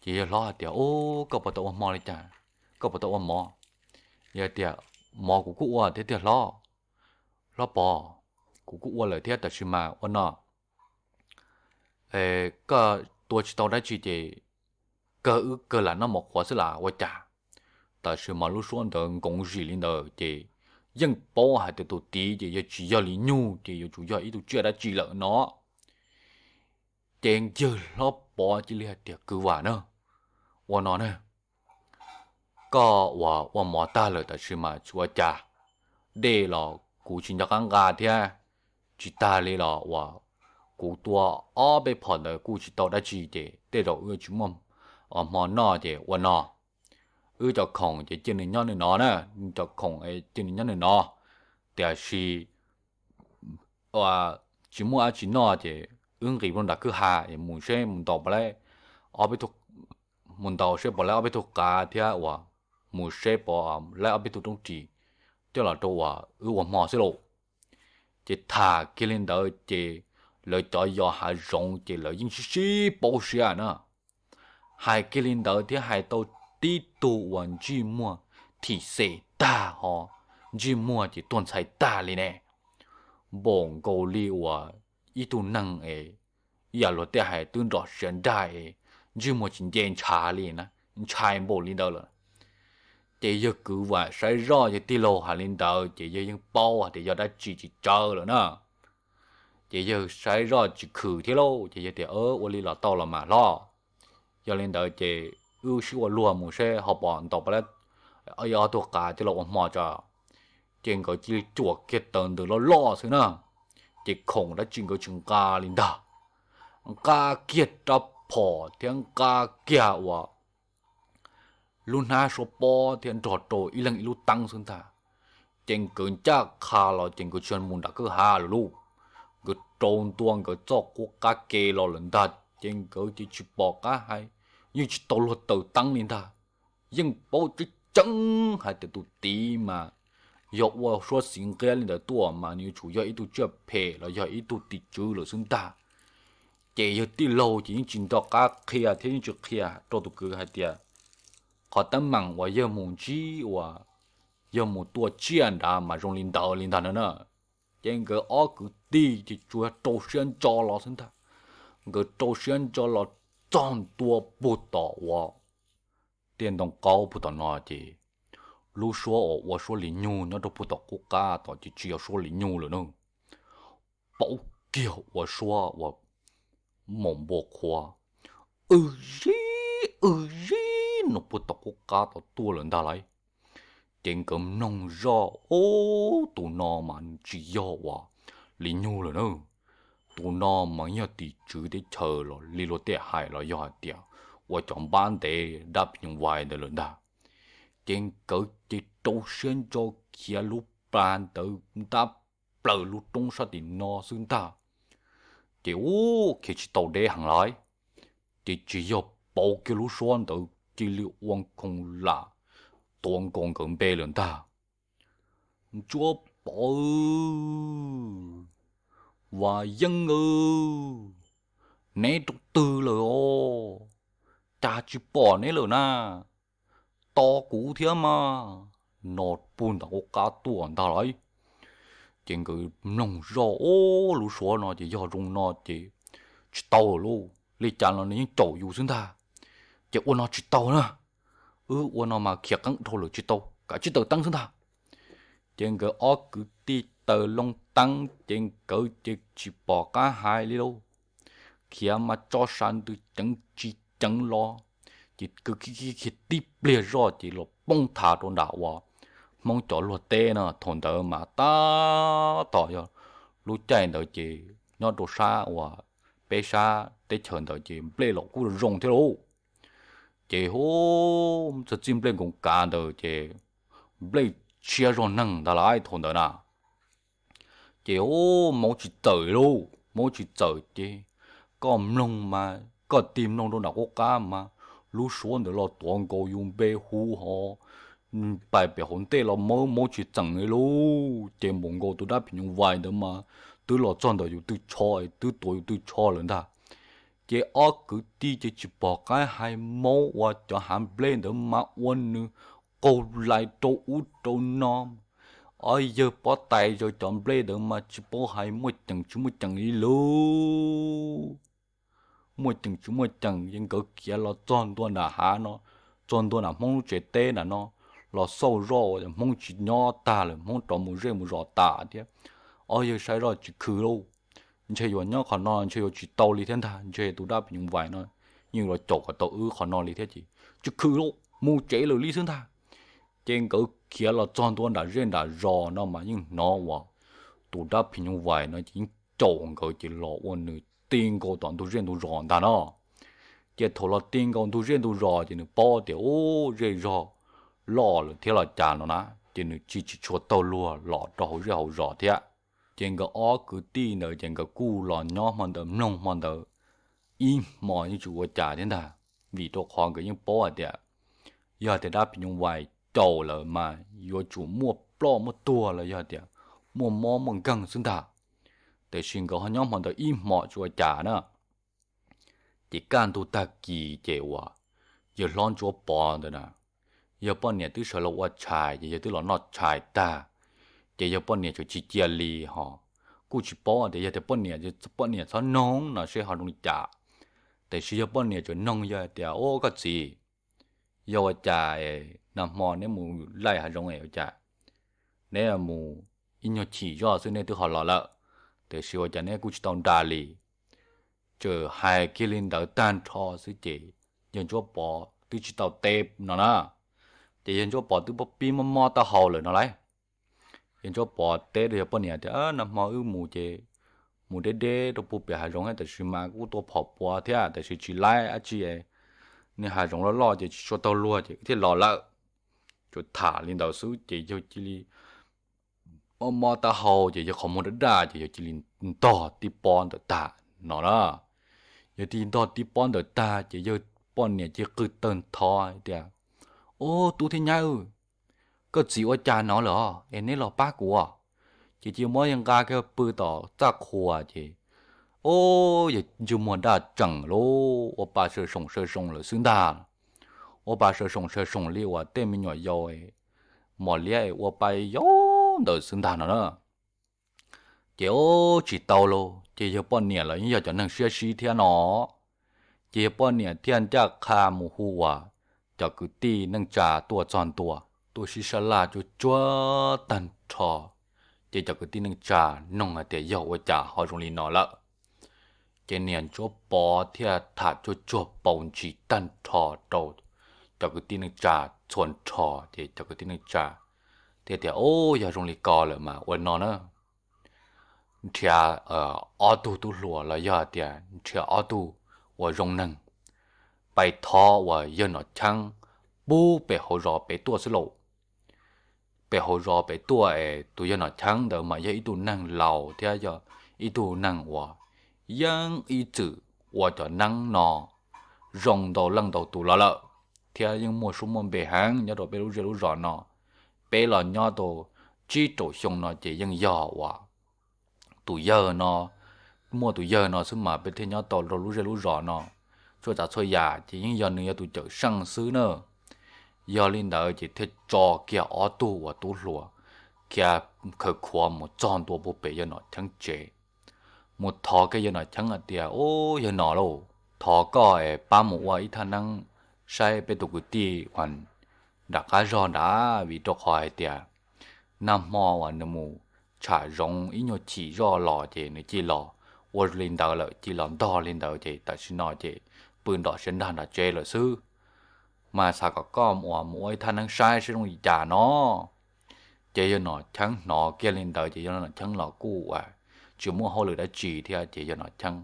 Ces yawg hlob hais tias, ub, koj puas tau ua hmo li cas? Koj puas tau ua mov? Yawg tias, mov kuv kuj ua thiab tiag hlob. Hlob Pov, kuv kuj ua lawm thiab tab sis mas ua no, koj tua tsis tau dab tsi ces kawg wb kawg lam noj mov qhuav xwb las ua cas. Tab sis mas lub suab ntawd nkoov zim li ntawd ces yeej paub hais tias tus tid ces yog tsis yog li nyug ces yuav tsum yog ib tug tsiaj dab tsi lawm no. Ces yawg hlob Pov cia li hais tias, kwv vam na, ua no na, koj uas ua mov tag lawm tab sis mas tsis ua cas, dej los kuv tsis nco qab nqa thiab. Tsis tag li los uas kuv tua ob peb phom ntawd kuj tsis tau dab tsi ces tej zaum wb tsis muaj hmo noj ces ua no, wb cov khoom ces cia nws nyob nws no na, cov khoom cia nws nyob nws no. Tiam sis tsis muaj dab tsi noj ces wb nqis rau nram kwj ha es mus seb mus ntaus pov laib ob peb tug, mus ntaus seb pov laib ob peb tug qav thiab uas mus seb pov laib ob peb tug roob ris coj los rau uas wb ua hmo xwb lauj. Ces tham kiag li ntawd ces lawv cov yos hav zoov ces lawv yeej sib sib pauv siab na. Hais kiag li ntawd thiab hais tau tib tug uas ntsej muag thim xem tag ho ntsej muag ces tuag ntxhais tag li ne, npaum nkaus li uas ib tug neeg es ib yam luag tej hais twb nrom siav nrag es ntsej muag tsis nce ntshav li na, ntshai npaum li ntawd lawm. Ces yawg kwv vam saib zoj yawg tij laug hais li ntawd ces yawg yeej paub hais tias yog dab tsi tsis tsawg lawm na. Ces yawg saib zoj tsis khwm thiab lauj ces yawg tias, Ua li los tau los mas hlob. Yog li ntawd ces wb sib ua luag mus seb ho pom ntaus pov laib ob tug qav coj los ua hmo tso. Ces nkawd cia li cuam kiag taws ntws loj loj xwb na. Ces khoom dab tsi nkawd tsis nqa li ntag, nqa kiag rab phom thiab nqa kiag uas lub hnab suab pob thiab nrog rau ib leeg ib lub teeb xwb ntag. Ces nkawd ncaj qha los ces nkawd tsis mus nram kwj ha lawm lauj. Nkawd rau ntua nkawd txoj qub qab ke los lawm ntag ces nkawd ces tsis pom qab hais, yeej tsis tau luag taws teeb li ntag. Yeej paub tseeb tseeb hais tias tus tid mas yog ua suab xiv nqiab li ntawd tuaj mas nws yuav tsum yog ib tug tsiaj phem los yog ib tug tim tswv lawm xwb ntag. Ces yawg tij laug ces yeej tsis nco qab qhia thiab yeej tsis qhia rau tus kwv hais tias qhov teeb meem uas yawg mus ntsib uas yawg mus tua tsiaj nrad mas zoo li ntawd li ntag no na. Ces nkawd ob kwv tij ces tsuas rau siab ntso los xwb ntag. Nkawd rau siab ntso los txog ntua puag tom uas tiaj ntoo qaub puag tom no ces lub suab uas ua suab li nyug nyob rau puag tom qub qab tom ces tsis yog suab li nyug lawm na. Paub kiag ua suab uas maum npua qhuav, w zib w zib no puag tom qub qab tom tuaj lawm ntag lauj. Ces nkawd mloog zoj, Ub, tus no mas nws tsis yog uas li nyug lawm na. Tus no mas yog tim tswv teb chaws los li luag tej hais los yog hais tias ua cov npab ntev dab phim nyuj vais ntawd lawm ntag. Ces nkawd ces rau siab ntso khiav lub plag ntawd ntab plaws lub roob sab tim no xwb ntag. Ces ub, khiav tsis tau deb heev lauj. Ces tsis yog pauv kiag lub suab ntawd cia li ua nkhoos lam tuav nkaus nkawd npe lawm ntag. Ntsuab Pov, Vam Yeeb aw, neb rau twg lawm os? Cas tsis pom neb lawm na? Tos kuv thiab mas, no puag nram qub qab tuaj ntag lauj. Ces nkawd mloog zoj, Ub, lub suab no ces yog zoo no ces tsis tau lawm lauj, li cas los nws yeej caum yus xwb ntag. Ces ua no tsis tau na, wb ua no mas khiav qeeb dhau lawm tsis tau, kav tsij taws teeb xwb ntag. Ces nkawd ob kwv tij taws loo teeb ces nkawd ces tsis pom qab hais li lauj. Khiav mas tso sa ntws ceev tsis ceev los, ces kwv khiav tib pliag zoj ces los poob thav rau nram uas Hmoob cov luag teb no. Thaum ntawd mas tab tom yog lub caij ntawd ces nyob rau sab uas peb sab teb chaws ntawd ces nplej los kuj zoo thiab lauj. Ces hu, txog txij nplej nkoos kav ntawd ces nplej tshiab zog neeg ntag lauj thaum ntawd na. Ces hu, Hmoob tsis txawm lauj, Hmoob tsis txawm ces koj mloog mas koj tig mloog rau nram qub qab mas lub suab ntawd los tuav nkaus yus npe hu ho pais pem hauv ntej los Hmoob, Hmoob tsis txeem li lauj. Ces npaum nkaus tus dab phim nyuj vais ntawd mas twb los txog ntawm yus tw tsho, twb tuav yus tw tsho lawm ntag. Ces ob kwv tij ces tsis pom qab hais, Hmoob ua cov hav nplej ntawd mas ua nws qaug lais rau ub rau no. Ob yawg pob tais zaws cov nplej ntawd mas tsis paub hais muaj ceem tsis muaj ceem li lauj. Muaj ceem tsis muaj ceem ces nkawd khiav los txog ntua nram hav no, txog ntua nram Hmoob lub tsev teb nram no, los xauj zoj uas Hmoob tsis nyob tag lawm, Hmoob rov mus zej mus zos tas thiab. Ob yawg saib zoj tsis khwm lauj, ntshe yuav nyob qhov no ntshe yuav tsis tau li thiab ntag, ntshe tus dab phim nyuj vais no yeej los caum kom tau wb qhov no li thiab ces tsis khwm lauj, mus tsev lawm li xwb ntag. Ces nkawd khiav los txog ntua nram zej nram zos no mas yeej hnov uas tus dab phim nyuj vais no ces yeej caum nkawd ces los ua nws ti nkaus tom ntug zej ntug zos ntag no. Ces thaum los ti nkaus ntug zej ntug zos ces nws paub tias ub, zej zog loj lawm thiab los cas no na, ces nws tsis tsis tshua taug luag los rau hauv zej hauv zos thiab. Ces nkawd ob kwv tij ntawd ces nkawd kuj los nyob hmo ntawd mloog hmo ntawd ib hmo yeej tsis ua cas thiab ntag, vim rau qhov nkawd yeej paub hais tias yog tias dab phim nyuj vais caum lawm mas yuav tsum muaj ploj muaj tuag los yog tias muaj mob muaj nkeeg xwb ntag. Tiam sis nkawd ho nyob hmo ntawd ib hmo tsis ua cas na. Ces kaj ntug tag kis ces uas yawg hlob Ntsuab Pov ntawd na, yawg poj niam twb sawv los ua tshais ces yawg twb los noj tshais tag, ces yawg poj niam tseem tsis cia li ho, kuj tsis paub tias yog tias poj niam, poj niam txhob noog no seb ho zoo li cas. Tiam sis yawg poj niam tseem noog yawg tias, Ub, koj txiv, yog ua cas nag hmo neb mus laij hav zoov es ua cas neb mus ib nyuag chim zoj xwb neb twb ho los lawm, tiam sis ua cas neb kuj tsis tau nra li? Txawm hais kiag li ntawd tag nrho xwb ces yawg Ntsuab Pov twb tsis tau teb no na. Ces yawg Ntsuab Pov twb pib mob mob taub hau lawm no lauj. Yawg Ntsuab Pov teb rau yawg poj niam tias, Nag hmo wb mus ces mus deb deb rau puag pem hav zoov, tiam sis mas kuj tua phom puav thiab, tiam sis tsis laib dab tsi, niag hav zoov loj loj ces tsis tshua taug luag ces wb thiaj los lawm. Tsuas tham li ntawd xwb ces yawg cia li mob mob taub hau ces yawg qhov muag daj daj ces yawg cia li ntog tib pob ntawm tag no na. Yawg cia li ntog tib pob ntawm tag ces yawg poj niam cia li qw tawg ntho tias, Ub, tub thiab nyab, koj txiv ua cas no lawm os es neb los pab kuv? Ces cia li muab yawg nqa kiag pw tom txaj qhua ces, ub, yawg ntsej muag daj tsees lauj, ua pa saw soom saw soos lawm xwb ntag. Ua pa saw soom saw soos li uas tej me nyuam yaus mos liab es ua pa yau ntawd xwb ntag no na. Ces ub, tsis tau lauj, ces yawg poj niam los yeej yog cov neeg siab sib thiab no. Ces yawg poj niam thiaj ncaj qha mus hu uas cov kwv tij neej tsa tuaj txog ntua, tuaj sib sab laj tsuag tsuag tag nrho. Ces cov kwv tij neej tsa noog hais tias yog ua cas ho zoo li no lawm. Ces niam Ntsuab Pov thiaj tham tsuag tsuag paus ntsis tag nrho rau cov kwv tij neej tsa txhua nrho, ces cov kwv tij neej tsa thiaj tias, Ub, yog zoo li ko lawm mas ua no na, nrhiav ob tug tub hluas los yog tias nrhiav ob tug uas zoo neeg, pais thov uas yawg Nom Cheeb pub pem hauv zos pem tuaj xwb lauj. Pem hauv zos pem tuaj es tus yawg Nom Cheeb ntawd mas yog ib tug neeg laus thiab yog ib tug neeg uas yeej ib txwm ua cov neeb no zoo ntau leej ntau tus los lawm, thiab yeej muaj suab muaj npe heev nyob rau peb lub zej lub zos no. Peb los nyob tau tsib rau xyoo no ces yeej yog uas tus yawg no, muaj tus yawg no xwb mas peb thiaj nyob tau rau lub zej lub zos no. Txhua tsav txhua yam ces yeej yog nws yog tus cawm seej xwb na. Yog li ntawd ces thiaj tso kiag ob tug uas tub hluas khiav khaws khuav mus txog ntua puag pem yawg Nom Cheeb tsev, mus thov kiag yawg Nom Cheeb hais tias, Ub, yawg Nom lauj, thov koj es pab mus ua ib thaj neeb saib peb tus kwv tij uas nram qab zog nrad, vim rau qhov hais tias nag hmo uas nws mus tsham zoov ib nyuag chim zoj los ces nws cia li los ua li ntawd lawm, cia li los ntog li ntawd ces tam sim no ces pw nrov siab ntag nram tsev lawm xwb. Mas xav kom koj uas mus ua ib thaj neeb saib saib zoo li cas no. Ces yawg Nom Cheeb hnov kiag li ntawd ces yawg Nom Cheeb los kuj uas tsis muaj hauj lwm dab tsi thiab ces yawg Nom Cheeb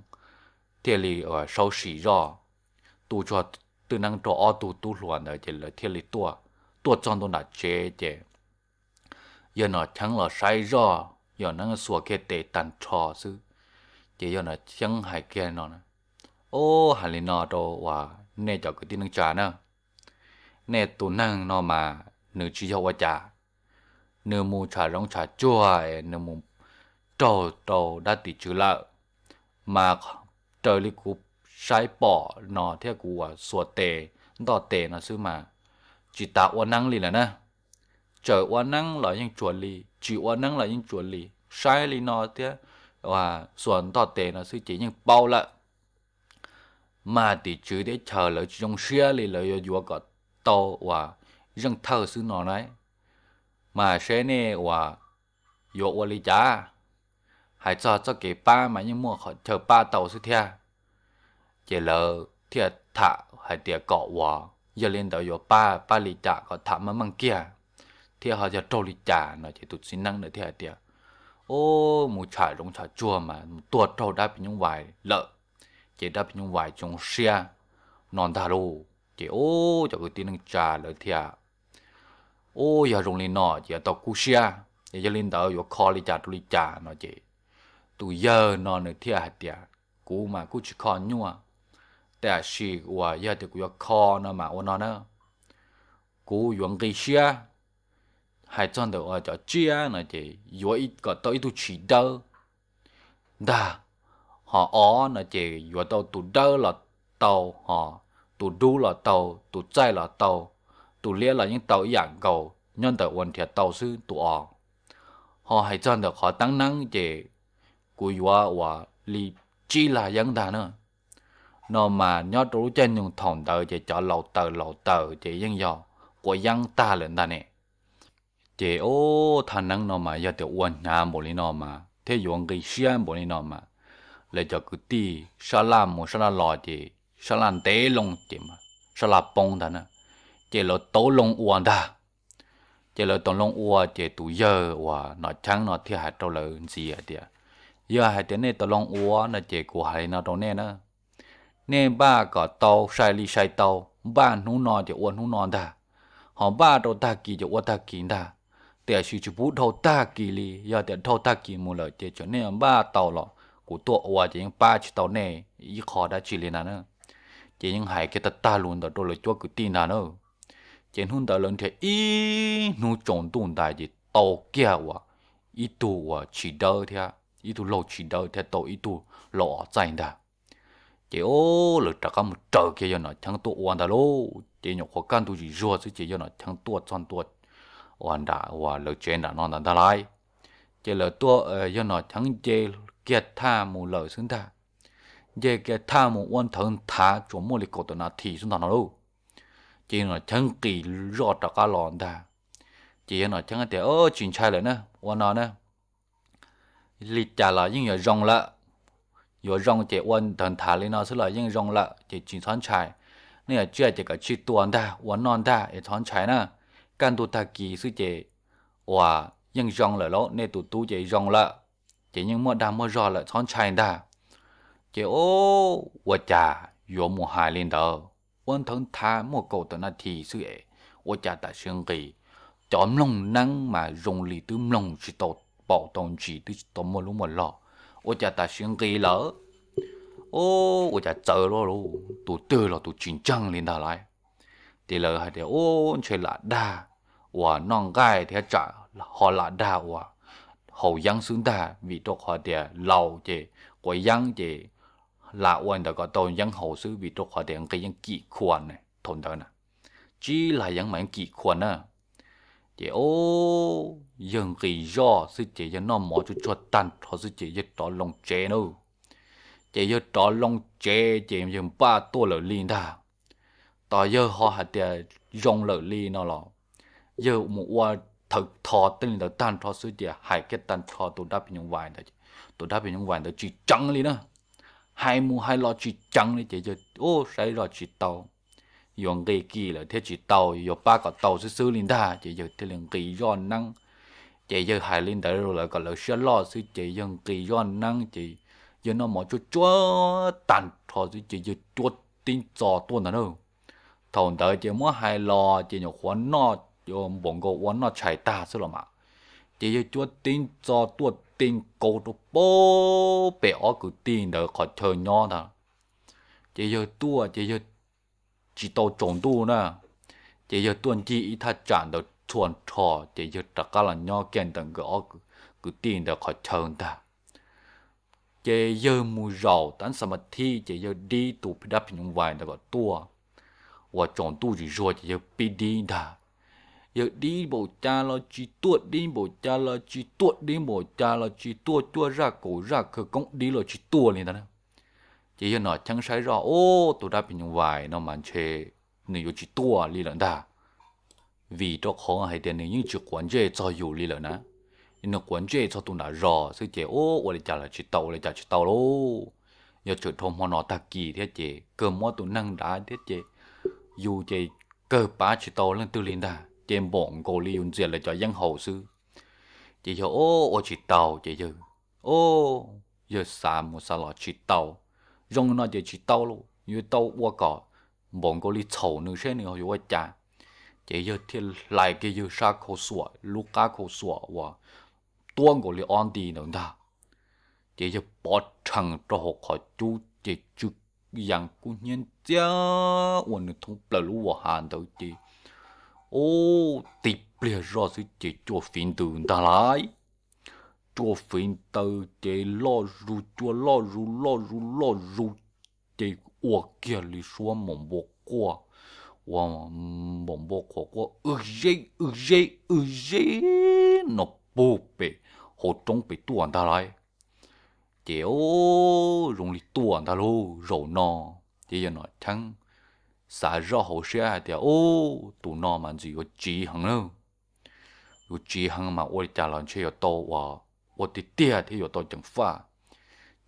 thiaj li uas sau sim zoj tu txog twj neeb rau ob tug tub hluas ntawd ces lawv thiaj li tuaj, tuaj txog ntua nram tsev ces yawg Nom Cheeb los saib zoj, yawg Nom Cheeb xuas kiag tes tag nrho xwb. Ces yawg Nom Cheeb hais kiag no, Ub, hais li no rau uas nej cov kwv tij neej tsa na, nej tus neeg no mas nws tsis yog ua cas, nws mus tsham zoov tsham tsuag es nws mus raug rau dab tim tswv lawm, mas raws li kuv saib pom no thiab kuv uas xuas tes ntoj tes no xwb mas tsis tas ua neeb li lawm na. Txawm ua neeb los yeej tsuas li, tsis ua neeb los yeej tsuas li. Saib li no thiab xuas ntoj tes no xwb ces yeej paub lawm. Mas tim tswv teb chaws lawv tsis zoo siab li, lawv yuav yuav kom tau uas zeej thawj xwb no na. Mas seb nej uas yuav ua li cas? Hais txog txoj kev pab mas yeej muaj qhov chaw pab tau xwb thiab. Ces lawv thiaj tham hais tias kom uas yog li ntawd yuav pab, pab li cas kom tham meej meej kiag thiab ho yog raug li cas no ces tus txiv neeb ntawd thiaj hais tias, mus tsham zoov tsham tsuag mas mus tuag raug dab phim nyuj vais lawm, ces dab phim nyuj vais tsis zoo siab no ntag lauj. Ces ub, cov kwv tij neej tsa lawv thiaj, ub, yog zoo li no ces yuav tau kub siab, es yog li ntawd yuav kho li cas rau li cas no ces tus yawg no nws thiaj hais tias, kuv mas kuj tsis kho nyuaj, tiam sis uas yog tias kuv yuav kho no mas ua no na, kuv yuav nqis siab, hais txog ntawm uas cov tsiaj no ces yuav kom tau ib tug tshis dawb ntag, ho os no ces yuav tau tus dawb los tau, ho tus dub los tau, tus txaij los tau, tus liab los yeej tau ib yam nkaus, nyob ntawm uas nrhiav tau xwb tus os. Ho hais txog ntawm qhov teeb neeb ces kuv yuav uas li tsib lag yeeb ntag na. No mas nyob rau lub caij nyoog thaum ntawd ces cov laus taws laus taws ces yeej yog quav yeeb tag lawm ntag ne. Ces ub, thaj neeb no mas yog tias ua hnyav npaum li no mas thiab yuav nqis siab npaum li no mas, lawv cov kwv tij sab laj mus sab laj los ces sab laj ntev loo ces sab laj poob ntag na. Ces lawv tau loo ua ntag. Ces lawv tau loo ua ces tus yawg uas Nom Cheeb no thiaj hais rau lawv ntxiv hais tias, yog hais tias nej tau loo ua no ces kuv hais li no rau nej na, nej npaj kom tau sai li sai tau, npaj hnub no ces ua hnub no ntag, ho npaj rau tag kis ces ua tag kis ntag, tiam sis tsis pub dhau tag kis li. Yog tias dhau tag kis mus lawm ces txawm nej npaj tau los kuv tuaj ua ces yeej pab tsis tau nej ib qho dab tsi li ntag na. Ces yeej hais kiag tag tag lus ntawd rau lawv cuab kwv tij ntag na. Ces hnub ntawd lawv nrhiav ib hnub tsaus ntuj ntais ces tau kiag uas ib tug uas tshis dawb thiab ib tug laug tshis dawb thiab tau ib tug laug os txaij ntag. Ces ub, lawv rov qab mus raws kiag yawg Nom Cheeb tuaj ua ntag lauj. Ces nyuam qhuav kaj ntug zim zuag xwb ces yawg Nom Cheeb tuaj txog ntua uas nram uas lawv tsev nram no ntag ntag lauj. Ces lawv tuaj, yawg Nom Cheeb nce kiag thaj mus lawm xwb ntag. Nce kiag thaj mus ua nthawv nthav tsuas muaj li kaum tawm nas this xwb ntag no lauj. Ces Nom Cheeb nqis zoj rov qab los ntag. Ces yawg Nom Cheeb tias, tsis ntshai lawm na, ua no na, li cas los yeej yuav zoo lawm. Yuav zoo ces ua nthawv nthav li no xwb los yeej zoo lawm ces tsis txhob ntshai. Nej yuav tsiaj ces kom tsij tua ntag ua noj ntag es txhob ntshai na. Kaj ntug tag kis xwb ces uas yeej zoo lawm lauj, nej tus tub ces zoo lawm, ces yeej muaj dag muaj zog lawm txhob ntshai ntag. Ces ub, ua cas yuav mus hais li ntawd, ua nthawv nthav muaj kaum tawm nas this xwb es ua cas tam sim nqis, cov mloog neeb mas zoo li twb mloog tsis tau, paum tau ntsis twb tsis tau muaj lub muaj lo, ua cas tam sim nqis lawm. Ub, ua cas txawv luaj li, tus twg los tus tsis ntseeg li ntag lauj. Ces lawv hais tias, ub, ntshe lam dag uas noj nqaij thiab tsam ho lam dag uas haus yeeb xwb ntag, vim rau qhov tias laus ces quav yeeb ces lam ua ntawd kom tau yeeb haus xwb, vim rau qhov tias nqis yeej kim khuas thaum ntawd na, tsib lag yeeb mas yeej kim khuas na. Ces ub, yawg nqis zoj xwb ces yawg noj mov tsuag tsuag tag nrho xwb ces yawg rov loo tsev na. Ces yawg rov loo tsev ces yawg npaj tuaj lawm li ntag. Tos yawg ho hais tias zoo lawm li no los, yawg mus ua thawv tho tej li ntawd tag nrho xwb ces hais kiag tag nrho tus dab phim nyuj vais ntawd, tus dab phim nyuj vais ntawd tsis tseev li na. Hais mus hais los tsis tseev li ces yawg ub saib zoj tsis tau, yuav nqis kis lawm thiab tsis tau, yuav pab kom tau xwb xwb li ntag ces yawg thiaj li nqis zoj neeb. Ces yawg hais li ntawd rau lawv kom lawv siab loj xwb ces yawg nqis zoj neeb ces yawg noj mov tsuag tsuag tag nrho xwb ces yawg cuab tib txo tuaj ntag na. Thaum ntawd ces muab hais los ces nyuam qhuav noj npaum nkaus ua noj tshais tag xwb los mas, ces yawg cuab tib txo tuaj ti nkaus rau pem ob kwv tij ntawd qhov chaw nyob ntag. Ces yawg tuaj ces yawg tsis tau tsaus ntuj na, ces yawg tuaj ncig ib thaj tsam ntawd txhua nrho ces yawg rov qab los nyob kiag ntawm nkawd ob kwv tij ntawd qhov chaw ntag. Ces yawg mus zaum tab xa ma thib ces yawg dib tus dab phim nyuj vais ntawd kom tuaj. Uas tsaus ntuj zim zuag ces yawg pib dib ntag. Yawg dib npaum cas los tsis tuaj, dib npaum cas los tsis tuaj, dib npaum cas los tsis tuaj, cuaj zaj kaum zaj khawv koob dib los tsis tuaj li ntag na. Ces yawg Nom Cheeb saib zoj, ub, tus dab phim nyuj vais no mas ntshe nws yuav tsis tuaj li lawm ntag, vim rau qhov hais tias nws yeej tsis quav ntsej txog yus li lawm na. Nws quav ntsej txog tus nram zos xwb ces ub, ua li cas los tsis tau, ua li cas tsis tau lauj. Yog tseem dhau hmo no tag kis thiab ces kawg muab tus neeg nrad thiab ces yus ces kawg pab tsis tau leej twg li ntag, ces npaum nkaus li yus ntxias lawv cov yeeb haus xwb. Ces yawg o ua tsis tau ces yawg o, yawg xav mus xav los tsis tau, zoo no ces tsis tau lauj, yuav tau ua kom npaum nkaus li txhaum nws seb nws yuav ua cas. Ces yawg thiaj hlais kiag yawg sab khau xuam, lub qab khau xuam uas tuab nkaus li ob nti ntawd ntag, ces yawg pov rhees rau hauv qhov cub ces tsw yas kub hnyiab ntxiag ua nws thoob plaws lub vos hav ntawd ces o, tib pliag zoj xwb ces cua fiv ntws ntag lauj. Cua fiv ntws ces loj zus, cua loj zus loj zus loj zus, ces ua kiag li suab maum npua quaj, ua maum npua qhuav quaj w zeb w zeb w zeb no puag pem hauv roob pem tuaj ntag lauj. Ces o, zoo li tuaj ntag lauj zaum no. Ces yawg Nom Cheeb xav zoj hauv siab hais tias, Ub, tus no mas ntxim yuav tsiv heev lauj, yuav tsiv heev mas ua li cas los ntshe yuav tau ua, ua tiag tiag thiab yuav tau ceev faj.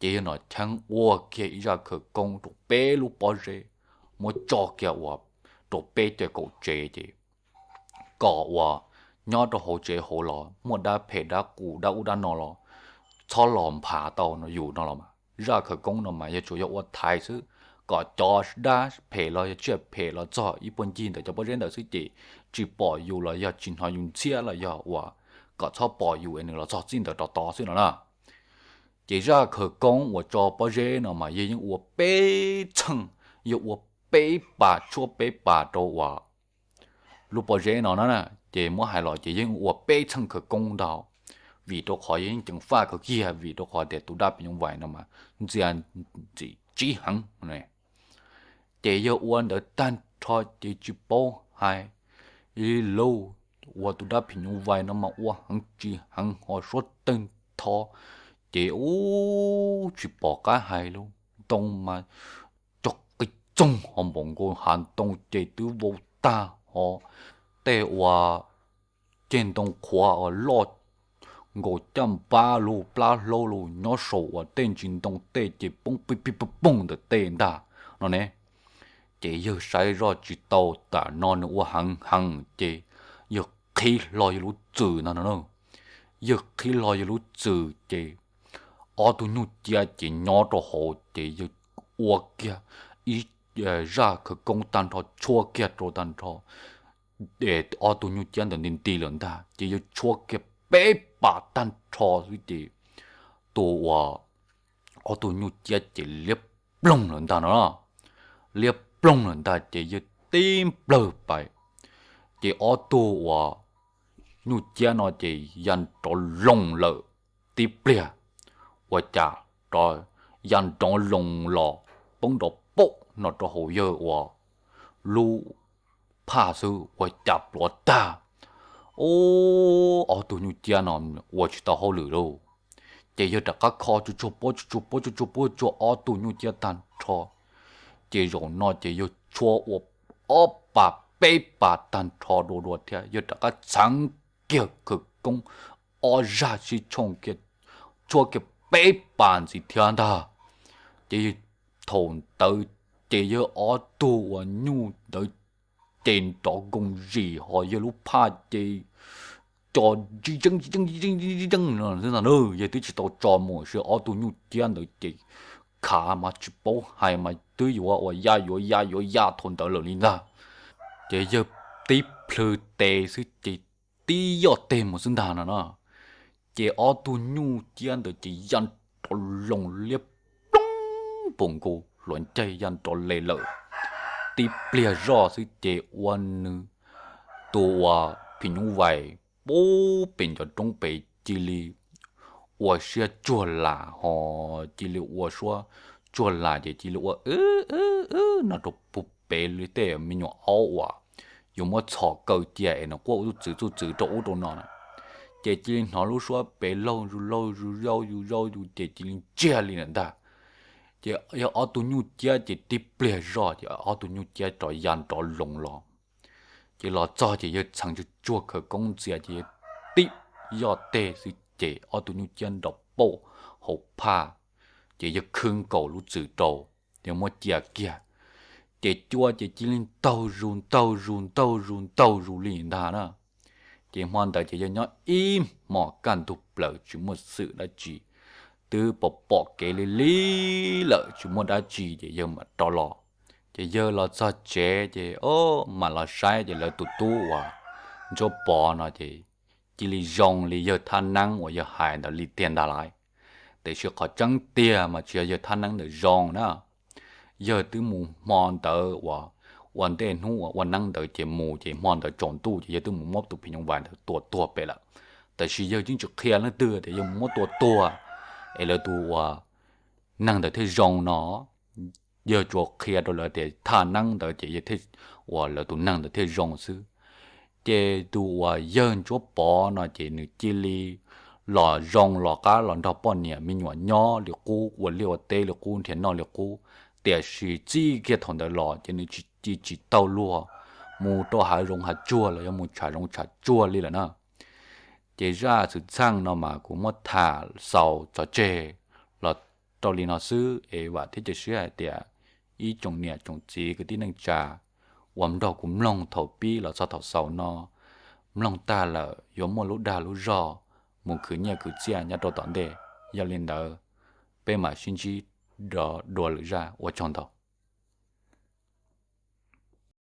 Ces yawg Nom Cheeb ua kiag ib zaj khawv koob rau peb lub pob zeb, muab tso kiag ua rau peb caug kaum tsev ces kom ua nyob rau hauv tsev hauv los muaj dab phem dab qus dab ub dab no los txhob los nphav tau no yus no los mas. Zaj khawv koob no mas yog tsuas yog ua thaiv xwb, kom cov dab phem los yog tsiaj phem los txog ib puag ncig ntawm cov pob zeb ntawd xwb ces tsis pom yus los yog tsis hnov yus ntxhiab los yog ua kom txhob pom yus es nws los txog txij ntawd rov tod xwb no na. Ces zaj khawv koob uas tso pob zeb no mas yog yeej ua peb txheej, yog ua peb pas tshuab peb pas rau ua lub pob zeb no na. Ces muab hais los ces yeej ua peb txheej khawv koob ntag, vim rau qhov yog yeej ceev faj kawg kiag vim rau qhov tias tus dab phim nyuj vais no mas ntxias ntxim tsib heev. Ces yawg ua ntawd tag nrho ces tsis paub hais li lauj, ua tus dab phim nyuj vais no mas ua heev tsis heev ho suab tawg ntho, ces ub tsis pom qab hais lauj, ntoo mas cog qis txoog ho npaum nkaus hav ntoo ces twb vau tag ho tej ua ceg ntoo qhuav uas loj nkaus caj npab lug plab hlaub lug nyob saum uas tej ntsis ntoo tej ces poob pig pig poog ntawm tej ntag no ne. Ces yawg saib zoj tsis tau tam no nws ua heev heev ces yawg qhib hlo yawg lub txwm ntag no na. Yawg qhib hlo yawg lub txwm ces ob tug nyuj ciab ces nyob rau hauv ces yawg ua kiag ib zaj khawv koob tag nrho tshuab kiag rau tag nrho ob tug nyuj ciab ntawd nti nti lawm ntag ces yawg tshuab kiag peb pas tag nrho xwb ces tus uas ob tug nyuj ciab ces liab ploog lawm ntag no. Liab ploog lawm ntag ces yawg tib nplawg pais, ces ob tug uas nyuj ciab no ces ya nrov loos lawm tib pliag, ua cas rov ya nrov loos los poob nrov pauj no rau hauv yawg uas lub phaj xwb ua cas pluav tag. Ub, ob tug nyuj ciab no ua tsis tau hauj lwm lauj. Ces yawg rov qab kho tsuag tsuag puab tsuag tsuag puab tsuag tsuag puab tsuag ob tug nyuj ciab tag nrho. Ces zaum no ces yawg tshuab ua ob pas peb pas tag nrho dua dua thiab yawg rov qab txheev kiag khawv koob ob zaj sib tshooj kiag, tshuab kiag peb pas ntxiv thiab ntag. Ces thaum ntawd ces yawg ob tug uas nyuj ntawd ces nrov nkoos zim ho yawg lub phaj ces co yeej yeej yeej yeej yeej no xwb ntag. Yawg twb tsis tau tso mus sib ob tug nyuj ciab ntawd ces khav mas tsis paub hais mas twb yuav ua ya yuav ya yuav ya thaum ntawd lawm li ntag. Ces yawg tib plhws tes xwb ces tib yoj teg mus xwb ntag no no. Ces ob tug nyuj ciab ntawd ces ya nrov loos liab ploog npaum nkaus hluav ncaig ya nrov le lawm. Tib pliag zoj xwb ces ua nws tus uas phim nyuj vais pub pem ncov roob pem cia li ua siab tsuag lam ho cia li ua suab tsuag lam ces cia li ua no rau puag pem li tej me nyuam aub uas yus muab txhom kaw cia es nws quaj ua txuj txwv txuj txwv rau ub rau no na. Ces cia li hnov lub suab pem laug zus laug zus zaug zus zaug zus ces cia li ntsiag li lawm ntag. Ces yog ob tug nyuj ciab ces tib pliag zoj ces ob tug nyuj ciab rov ya nrov loos los. Ces los txog ces yawg txheev tsuag tsuag khawv koob ntxias ces yawg tib yoj teg xwb ces ob tug nyuj ciab nrov pauj hauv phaj, ces yawg khwb nkaus lub txwm rau, yawg muab cia kiag. Ces cua ces cia li ntaug zus ntaug zus ntaug zus ntaug zus li ntag na. Ces hmo ntawd ces yawg nyob ib hmos kaj ntug plaws tsis muaj xwm dab tsi, twb pom pom kev li li lawm tsis muaj dab tsi ces yawg mam rov los. Ces yawg los txog tsev ces o, mam los saib ces lawv tus tub uas Ntsuab Pov no ces cia li zoo li yawg thaj neeb uas yawg hais ntawd li tiag ntag lauj. Tiam sis qhov tseeb tiag mas tsis yog yawg thaj neeb ntawd zoo na. Yawg twb mus hmo ntawd uas ua ntej hnub uas ua neeb ntawd ces mus ces hmo ntawd tsaus ntuj ces yawg twb mus muab tus phim nyuj vais ntawd tua tuag pem lawm. Tiam sis yawg yeej tsis qhia leej twg tias yawg mus muab tua tuag es lawv tus uas neeg ntawd thiaj zoo no. Yawg tsuas qhia rau lawv tias thaj neeb ntawd ces yawg thiaj, uas lawv tus neeg ntawd thiaj zoo xwb. Ces tus uas yawg Ntsuab Pov no ces nws cia li los zoo los qab los nrog poj niam me nyuam nyob li qub, ua liaj ua teb li qub, nrhiav noj li qub. Tiam sis txij kiag thaum ntawd los ces nws tsis, tsis, tsis tau luag mus rau hav zoov hav tsuag los yog mus tshav zoov tshav tsuag li lawm na. Ces zaj xwm txheej no mas kuv muab tham xaus tso tseg los rau li no xwb es vam thiab cia siab hais tias ib tsoom niam tsoom txiv kwv tij neej tsa uas nrog kuv mloog thaum pib los txog thaum xaus no, mloog tag lawm yuav muaj lub dag lub zog mus khwv nyiaj khwv txiaj nyob rau tom ntej. Yog li ntawd, peb mam sib ntsib dua lwm zaj, ua tsaug ntau.